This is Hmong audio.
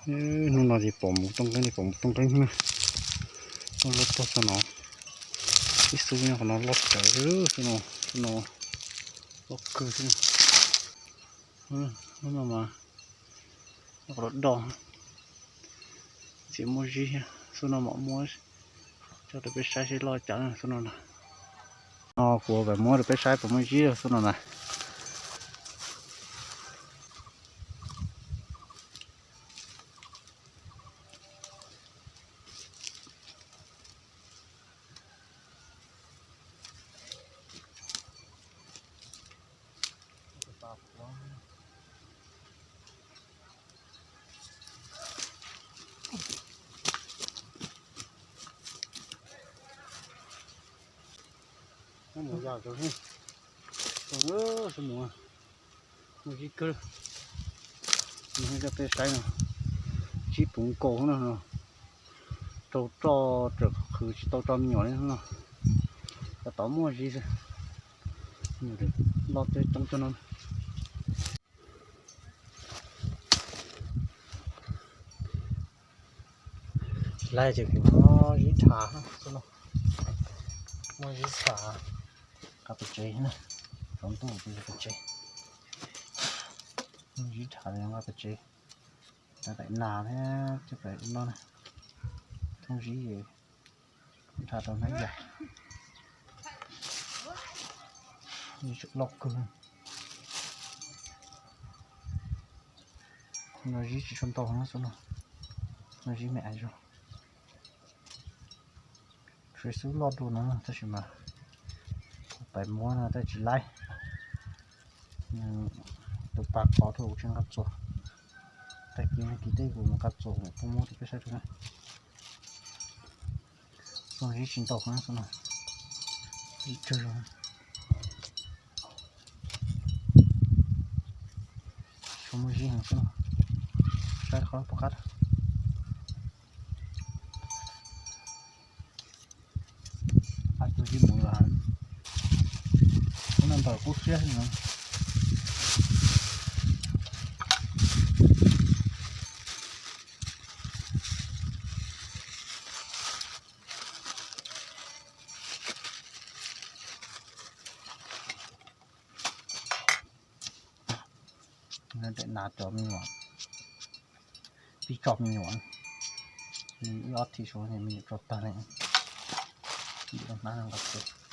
Hnub no ces pom mus tooj qeeb li, pom mus tooj qeeb na. Loj loj tag xwb no. Ib xub nyob qhov no loj tsawv xwb no, xwb no loj kawg thiab. Hnub no mas nyob qhov no do, txiv muaj zib thiab. Xub no mam muab coj rau peb saib seb loj cas xub no na. No kuv mam muab rau peb saib puas muaj zib xub no na. Muaj zib kawg. Coj peb saib no, tsib puv nkaus no, rau roj tseem qhwv tsis tau tso me nyuam li no. Tab tom muaj zib xwb, loj tej toob cog no. Tsis laib ces kuv muab zib rhav xwb no, muab zib rhav nqa pem tsev na, tsaus ntuj ces pem tsev. Muab zib rhav nqa pem tsev, rau daim nas thiab coj pem no na. Thooj zib, rhav rau hnab yas. Zib tseem loj kawg. No zib tsis tshua ntau na xwb no, no zib me ais zog. Tsuas xub loj dua no tab sis mas kuv pais muab no tab tsis laib. Tus pas qhov rau kuv tsis nqa txuas, tag kis no kis tej kuv mus nqa txuas kuv pub muab rau peb saib rau na. Xyoo zib tsis ntau na xyoo no, zib tsawg zog. Tsuas muaj zib heev xwb no, saib qhov puas qab. Ab, tus zib mus lawm, ub no ntawm kub siab no. Daim nas cov me nyuam, pib tso me nyuam, ib ob thim suav me nyuam tso tag li, hnab nqa txuas.